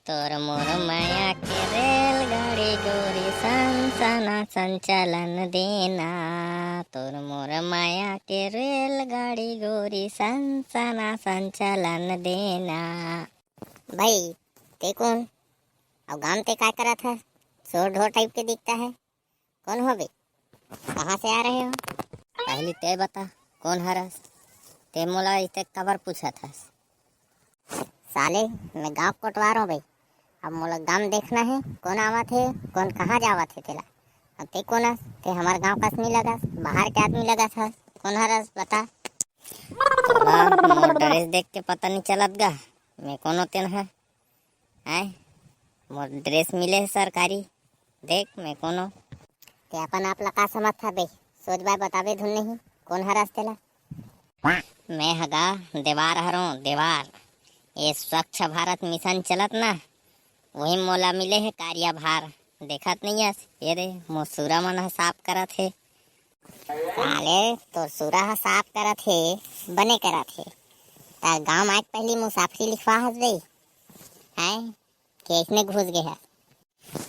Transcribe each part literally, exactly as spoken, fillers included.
तोर मोर माया के रेलगाड़ी गोरी, सन सनासन चलन देना। तोर मोर माया के रेलगाड़ी गोरी, सन सनासन चलन देना। भाई, ते कौन? अउ गांव ते काय करत है? शोर ढोर टाइप के दिखता है। कौन हो बे? कहाँ से आ रहे हो? पहली ते बता, कौन हरस? ते मोला इते कबर पूछत हस? साले, मैं गांव कोटवार हूँ बे। अब मोला गांव देखना है, कौन आवत है, कौन कहाँ जावत है तेला। अब ते कौन हस? ते हमार गांव कस नहीं लगस, बाहर के आदमी लगत हस। कौन हरस, बता। तोला मोर ड्रेस देख के पता नहीं चलत गा, मैं कोनो तेन है? आय, मोर ड्रेस मिले है सरकारी, देख मैं कोनो। ते अपन आप ला का समझ था बे? सोच बाय बताबे धुन नहीं, कौन हरस तेला? मैं हगा देवार हरों, देवार। ये स्वच्छ भारत मिशन चलत ना, वही मोला मिले है कार्यभार। देखत नहीं हस, ये दे मोर सुरा मन ह साफ करत हे। साले, तोर सुरा ह साफ करत हे, बने करत हे। त गांव आए के पहली मुसाफरी लिखवा हस बे? हैं? के इसने घुस गे हस?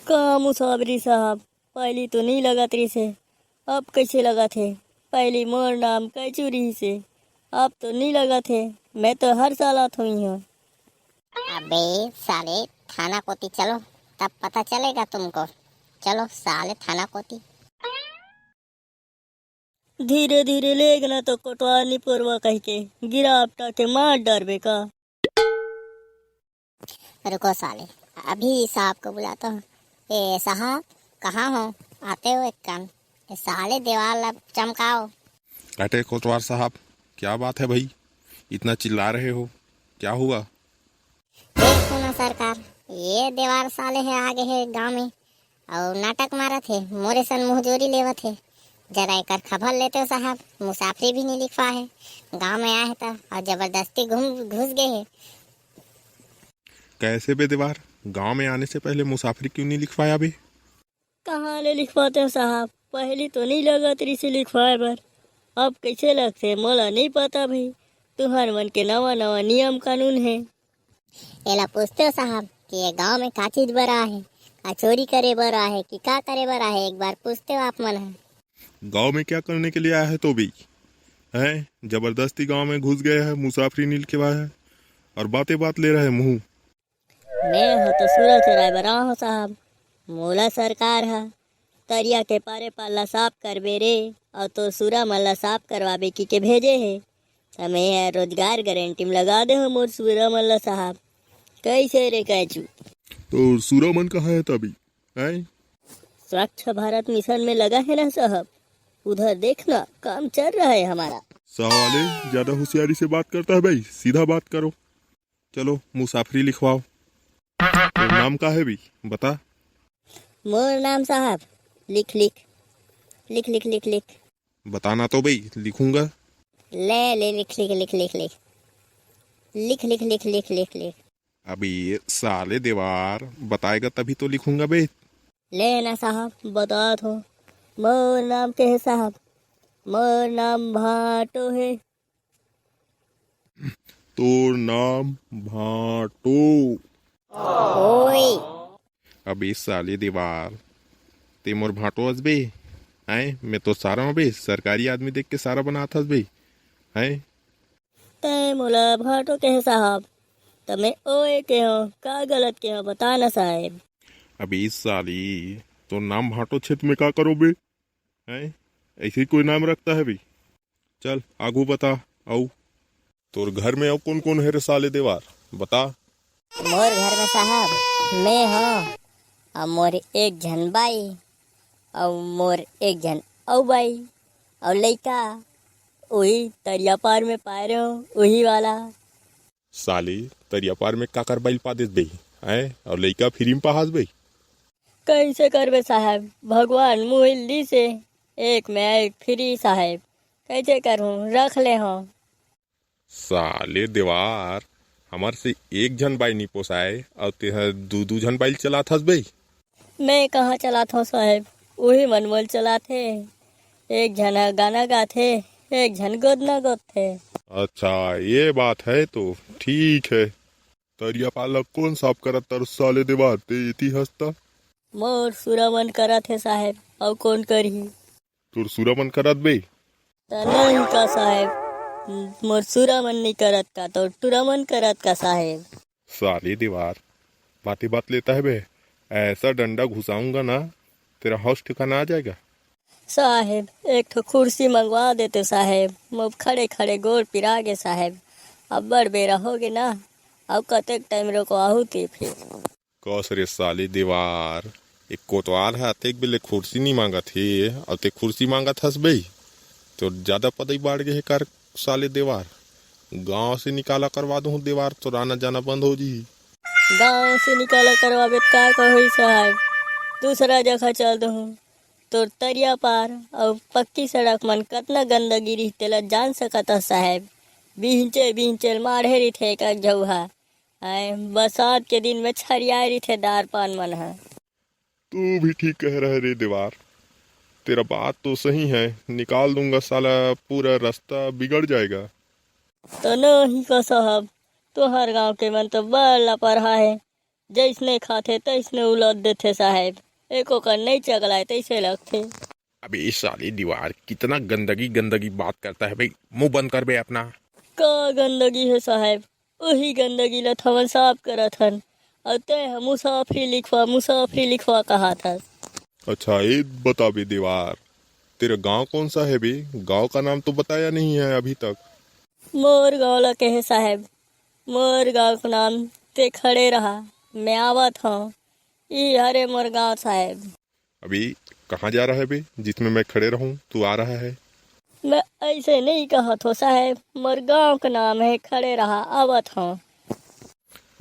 का मुसाफरी साहब, पहली तो नहीं लगत रहिस हे, अब कैसे लगत हे? पहली मोर नाम कैचू रहिस हे, अब तो नहीं लगत हे, मैं तो हर साल आत हों इहाँ। अबे साले, थाना कोती चलो, तब पता चलेगा तुमको। चलो साले थाना कोती। धीरे धीरे लेगना तो कोटवार नी पोरवा कहिके गिरापटा के मार डरबे का? रुको साले, अभी साहब को बुलाता हूँ। ए साहब, कहाँ हो? आते हो एक काम, ए साले देवाल अब चमकाओ। अरे कोटवार साहब, क्या बात है भाई, इतना चिल्ला रहे हो, क्या हुआ? देखो ना सरकार, ये देवार साले है आगे है गांव में और नाटक मारत है, मोरे सन मुहजोरी लेवत है। जरा एकर खबर लेते हो साहब, मुसाफरी भी नहीं लिखवा है, गांव में आए है तो और जबरदस्ती घूम घुस गए है। कैसे बे देवार, गांव में आने से पहले मुसाफरी क्यों नहीं लिखवाया बे? कहाँ ले लिखवाते हो साहब, पहली तो नहीं लगत रहिस हे लिखवाए बर, अब कैसे लगथे मोला नहीं पता भाई, तुहर मन के नवा नवा नियम कानून है। एला पूछते हो साहब कि ये गांव में का चीज बर आए है, का चोरी करे बर आए है कि का करे बर आए है, एक बार पूछते हो आप मन है। गांव में क्या करने के लिए आया है तो भी, हैं? जबरदस्ती गांव में घुस गया है, मुसाफरी नहीं लिखवाया है और बातें बात ले रहा है मुंह। मैं हो तो सुरा चराए बर आए हो साहब, मोला सरकार ह तरिया के पारे पार ला साफ करबे रे, अउ तोर सुरा मन ला साफ करवाबे की के भेजे हे, त मैं ह रोजगार गारंटी में लगा दे हो मोर सुरा मन ला साहब। कैसे रे कैचू? तोर सुरा मन कहाँ है तभी, हैं? स्वच्छ भारत मिशन में लगा है ना साहब, उधर देखना काम चल रहा है हमारा। साले, ज्यादा होशियारी से बात करता है भाई, सीधा बात करो। चलो मुसाफरी लिखवाओ। तोर नाम का है भी, बता। मोर नाम साहब, लिख लिख, लिख लिख लिख लिख। बताना तो बे, लिखूंगा। ले ले, लिख लिख लिख लिख लिख, लिख लिख लिख लिख लिख लिख। अबे साले देवार, बताएगा तभी तो लिखूंगा बे। ले ना साहब, बतात हो। मोर नाम के है साहब, मोर नाम भाटो है। तोर नाम भाटो। ओए। अबे साले देवार, ते मोर भाटो हस बे? हैं? मैं तो सारा हूँ बे, सरकारी आदमी देख के सारा बनात हस बे, हैं? तै मोला भाटो कहे साहब, त मैं ओए के हो, का गलत के हो, बता ना साहेब। अबे साली, तोर नाम भाटो क्षेत्र में का करो बे? हैं? ऐसे ही कोई नाम रखता है भी? चल, आगू बता, आऊ। तोर घर में अउ कौन कौन है रे साले देवार? बता। मोर घर में साहब, मैं हो, अउ मोर एक झन बाई, अउ मोर एक झन अउ बाई, अउ लइका, उही तरिया पार में पाए रहे हो, उही वाला। साले, तरिया पार में काकर बाई ल पा देस बे, हैं? अउ लइका फ्री में पहास बे। कैसे करबे साहेब, भगवान मुहिल दी से एक में एक फ्री साहेब, कैसे करूँ, रख ले हो। साले देवार, हमर से एक झन बाई नी पोसाय, अउ तेह दू दू झन बाई ल चलात हस बे। मैं कहाँ चलात हूँ साहेब, उही मन मोल चलात हे। एक झन ह गाना गात हे, एक झन गोदना गोदत हे। अच्छा, ये बात है तो ठीक है। तरिया पार ला कोन साफ करत हे साले देवार, ते एती हस त? मोर सुरा मन करत हे साहेब, अउ कोन करही? तोर सुरा मन करत बे? त नहीं का साहेब, मोर सुरा मन नहीं करत का, तोर टुरा मन करत का साहेब? साले देवार, बाते बात लेता है बे, ऐसा डंडा घुसाऊंगा ना, तेरा होश ठिकाना आ जाएगा। साहेब, एक ठो कुर्सी मंगवा देते साहेब, मोर खड़े खड़े गोड़ पिरा गे साहेब, अब्बड़ बेरा होगे ना, अउ कतेक टाइम रोकवाहू ते फिर। कस रे साले देवार, एक कोतवाल ह अतेक बेले कुर्सी नी मांगत हे, अउ ते कुर्सी मांगत हस बे, तो ज्यादा पदई बाढ़ गे हे कर साले देवार। गांव से निकाला करवा दूं देवार, तो आना जाना बंद हो जी। गांव से निकाला करवाबे त का का होई साहेब, दूसरा जगह चल दूं। तोर तरिया पार अउ पक्की सड़क मन कतना गंदगी रहिथे तेला जान सकत हस साहेब। बिहंचे बिहंचे ल माढ़े रहिथे एक एक झउहा। आय, बरसात के दिन में छरियाए रहिथे दार पान मन ह। तू भी ठीक कह रहे रे देवार, तेरा बात तो सही है, निकाल दूंगा साला, पूरा रास्ता बिगड़ जाएगा। तो नहीं का साहब, तोहर गांव के मन तो बड़ लापरवाह है, जैसने खाथे तैसने उलद देथे साहेब, एको कन नहीं चगलाए तैसे लगथे। अबे साले देवार, कितना गंदगी गंदगी बात करता है भाई, मुंह बंद कर बे अपना। का गंदगी है साहेब, उही गंदगी ल थवन साफ करत हन, अउ तैं ह मुसाफरी लिखवा, मुसाफरी लिखवा कहत हस। अच्छा, ये बता बे देवार, तेरा गांव कौन सा है बे? गांव का नाम तो बताया नहीं है अभी तक। मोर गांव ला कहे साहेब, मोर गांव का नाम ते खड़े रहा, मैं आवत हूँ। ई हरे मोर गांव साहेब। अभी कहाँ जा रहा है बे? जिसमें मैं खड़े रहूं, तू आ रहा है। मैं ऐसे नहीं कहत हो साहेब, मोर गांव का नाम है खड़े रहा, आवत हूँ।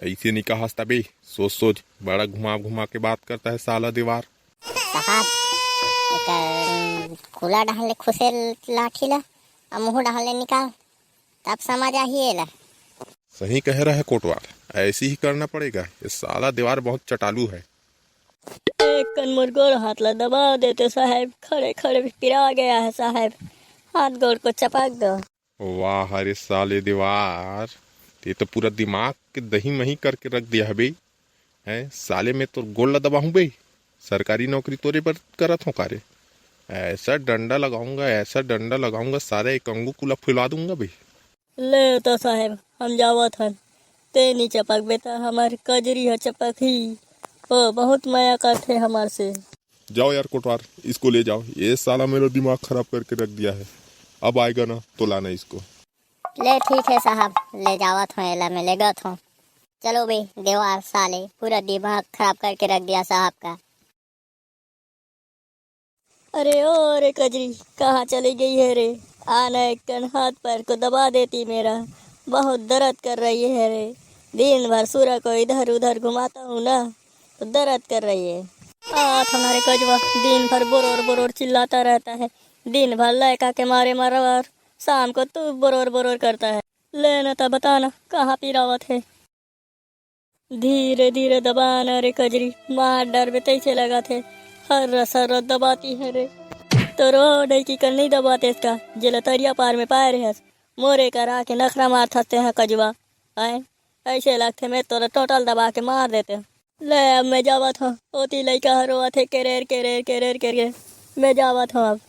ऐसे नहीं कहा तबे, सोच सोच, बड़ा घुमा घुमा के बात करता है साला देवार। साहब, एक कुला डहन ले खुसे लाठी ला, अउ मुंह डहन ले निकाल, तब समझ आही एला। सही कह रहा है कोटवार, ऐसे ही करना पड़ेगा। ये साला देवार बहुत चटालू है। एक कन मोर गोड़ हाथ ला दबा देते साहेब, खड़े खड़े पिरा गया है साहेब, हाथ गोड़ को चपक दो। वाह रे साले देवार, ते तो पूरा दिमाग के दही मही करके रख दिया है बे। हैं साले, मैं तोर गोड़ ला दबाहूं बे? सरकारी नौकरी तोरे बर करत हों का रे? ऐसा डंडा लगाऊंगा, ऐसा डंडा लगाऊंगा, सारे एक अंगू कुला फुला दूंगा बे। ले तो साहेब, हम जावत हन, ते नी चपकबे त हमर कजरी ह चपकही। ओ बहुत मया करथे हमर से। जाओ यार कोटवार, इसको ले जाओ, ये साला मेरा दिमाग खराब करके रख दिया है, अब आएगा ना तो लाना इसको। ले ठीक है साहब, ले जावत हूँ, एला मैं लेगत हूँ। चलो बे देवार, साले पूरा दिमाग खराब करके रख दिया साहब का। अरे ओ रे कजरी, कहाँ चली गई है रे? आना एक कन हाथ पैर को दबा देती मेरा, बहुत दर्द कर रही है रे। दिन भर सूरा को इधर उधर घुमाता हूँ ना, तो दर्द कर रही है। आ तुम्हारे कजवा दिन भर बोरोर बोरोर चिल्लाता रहता है, दिन भर लड़का के मारे मरवार, शाम को तू बोरोर बोरोर करता है। ले न त बताना कहाँ पिरावत है। धीरे धीरे दबाना रे कजरी, मार डरबे तैसे लगत हे। हर रस हर रस दबाती है रे। तो रो डैकी कर नहीं दबाते इसका, जेला तरिया पार में पाए रहस। मोरे कर आके नखरा मार थसते हैं कजवा। आए, ऐसे लगथे मैं तोला टोटल दबा के मार देते। ले अब मैं जावत हूँ, ओती लइका ह रोवत हे केरेर केरेर केरेर केरेर। मैं जावत हूँ अब।